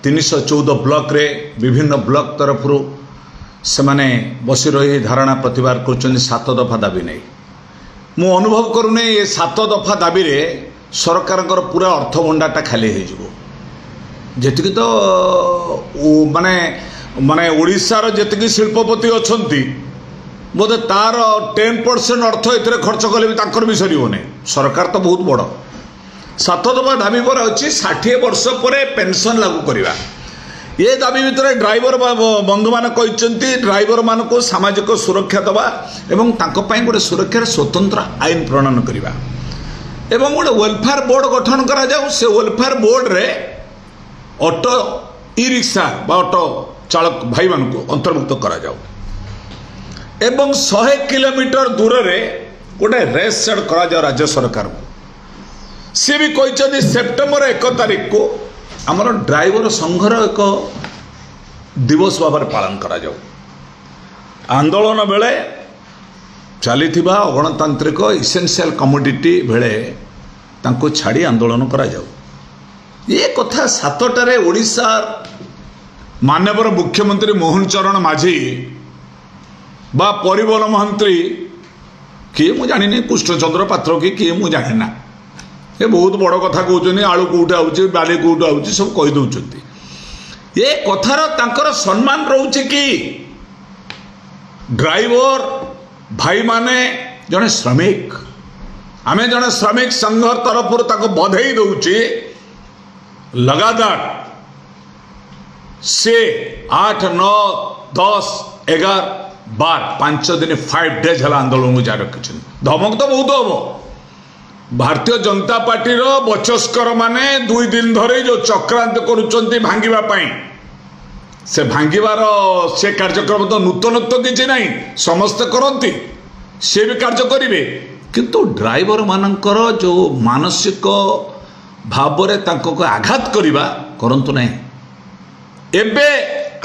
314 ବ୍ଲକରେ ବିଭିନ୍ନ ବ୍ଲକ ତରଫରୁ ସେମାନେ ବସି ରହି ଧାରଣା ପ୍ରତିବାଦ କରୁଛନ୍ତି 7 ଦଫା ଦାବି ନେଇ। ମୁଁ ଅନୁଭବ କରୁନି ଏ 7 ଦଫା ଦାବିରେ ସରକାରଙ୍କର ପୁରା ଅର୍ଥଭଣ୍ଡାରଟା ଖାଲି ହେଇଯିବ। ଯେତିକି ତ ମାନେ ମାନେ ଓଡ଼ିଶାର ଯେତିକି ଶିଳ୍ପପତି ଅଛନ୍ତି, ବୋଧେ ତାର 10% ଅର୍ଥ ଏଥିରେ ଖର୍ଚ୍ଚ କଲେ ବି ତାଙ୍କର ବି ସରିବନି। ସରକାର ତ ବହୁତ ବଡ଼। 7 ଦଫା ଦାବି ପରେ ଅଛି 60 ବର୍ଷ ପରେ ପେନସନ୍ ଲାଗୁ କରିବା। ଏ ଦାବି ଭିତରେ ଡ୍ରାଇଭର ବନ୍ଧୁମାନେ କହିଛନ୍ତି ଡ୍ରାଇଭରମାନଙ୍କୁ ସାମାଜିକ ସୁରକ୍ଷା ଦେବା ଏବଂ ତାଙ୍କ ପାଇଁ ଗୋଟେ ସୁରକ୍ଷାର ସ୍ୱତନ୍ତ୍ର ଆଇନ ପ୍ରଣୟନ କରିବା ଏବଂ ଗୋଟେ ୱେଲଫେୟାର ବୋର୍ଡ଼ ଗଠନ କରାଯାଉ। ସେ ୱେଲଫେୟାର ବୋର୍ଡ଼ରେ ଅଟୋ, ଇ ରିକ୍ସା ବା ଅଟୋ ଚାଳକ ଭାଇମାନଙ୍କୁ ଅନ୍ତର୍ଭୁକ୍ତ କରାଯାଉ ଏବଂ 100 କିଲୋମିଟର ଦୂରରେ ଗୋଟେ ରେସ୍ ସେଡ୍ କରାଯାଉ ରାଜ୍ୟ ସରକାରଙ୍କୁ। ସିଏ ବି କହିଛନ୍ତି ସେପ୍ଟେମ୍ବର 1 ତାରିଖକୁ ଆମର ଡ୍ରାଇଭର ସଂଘର ଏକ ଦିବସ ଭାବରେ ପାଳନ କରାଯାଉ। ଆନ୍ଦୋଳନ ବେଳେ ଚାଲିଥିବା ଅଗଣତାନ୍ତ୍ରିକ ଇସେନ୍ସିଆଲ କମୋଡିଟି ବେଳେ ତାଙ୍କୁ ଛାଡ଼ି ଆନ୍ଦୋଳନ କରାଯାଉ। ଏ କଥା 7ଟାରେ ଓଡ଼ିଶା ମାନ୍ୟବର ମୁଖ୍ୟମନ୍ତ୍ରୀ ମୋହନ ଚରଣ ମାଝୀ ବା ପରିବହନ ମନ୍ତ୍ରୀ କିଏ ମୁଁ ଜାଣିନି, କୃଷ୍ଣଚନ୍ଦ୍ର ପାତ୍ର କି କିଏ ମୁଁ ଜାଣିନା, ଏ ବହୁତ ବଡ଼ କଥା କହୁଛନ୍ତି, ଆଳୁ କେଉଁଠୁ ଆଉଛି, ବାଲି କେଉଁଠୁ ଆଉଛି ସବୁ କହିଦେଉଛନ୍ତି। ଏ କଥାର ତାଙ୍କର ସମ୍ମାନ ରହୁଛି କି? ଡ୍ରାଇଭର ଭାଇମାନେ ଜଣେ ଶ୍ରମିକ, ଆମେ ଜଣେ ଶ୍ରମିକ ସଂଘ ତରଫରୁ ତାକୁ ବଧେଇ ଦେଉଛି। ଲଗାତାର ସେ 8, 9, 10, 11, 12, 5 ଦିନ, 5 ଡେଜ୍ ହେଲା ଆନ୍ଦୋଳନକୁ ଜାରି ରଖିଛନ୍ତି। ଧମକ ତ ବହୁତ ହବ। ଭାରତୀୟ ଜନତା ପାର୍ଟିର ବଚସ୍କର ମାନେ 2 ଦିନ ଧରି ଯେଉଁ ଚକ୍ରାନ୍ତ କରୁଛନ୍ତି ଭାଙ୍ଗିବା ପାଇଁ, ସେ ଭାଙ୍ଗିବାର ସେ କାର୍ଯ୍ୟକ୍ରମ ତ ନୂତନତ୍ୱ କିଛି ନାହିଁ, ସମସ୍ତେ କରନ୍ତି, ସେ ବି କାର୍ଯ୍ୟ କରିବେ। କିନ୍ତୁ ଡ୍ରାଇଭରମାନଙ୍କର ଯେଉଁ ମାନସିକ ଭାବରେ ତାଙ୍କୁ ଆଘାତ କରିବା କରନ୍ତୁ ନାହିଁ। ଏବେ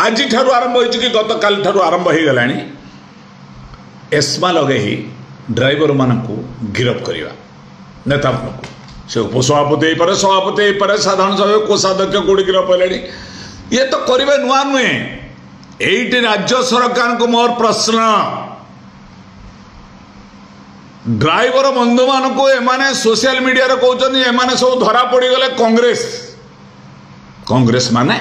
ଆଜିଠାରୁ ଆରମ୍ଭ ହୋଇଛି କି ଗତକାଲିଠାରୁ ଆରମ୍ଭ ହେଇଗଲାଣି ଏସ୍ମା ଲଗାଇ ଡ୍ରାଇଭରମାନଙ୍କୁ ଗିରଫ କରିବା ନେତାମାନଙ୍କୁ। ସେ ଉପସଭାପତି ହେଇପାରେ, ସଭାପତି ହେଇପାରେ, ସାଧାରଣ ସଭା କୋଷାଧ୍ୟକ୍ଷ କୋଉଠି ଗିରଫ ହେଲେଣି। ଇଏ ତ କରିବେ, ନୂଆ ନୁହେଁ। ଏଇଠି ରାଜ୍ୟ ସରକାରଙ୍କୁ ମୋର ପ୍ରଶ୍ନ, ଡ୍ରାଇଭର ବନ୍ଧୁମାନଙ୍କୁ ଏମାନେ ସୋସିଆଲ ମିଡିଆରେ କହୁଛନ୍ତି ଏମାନେ ସବୁ ଧରା ପଡ଼ିଗଲେ କଂଗ୍ରେସ, କଂଗ୍ରେସ ମାନେ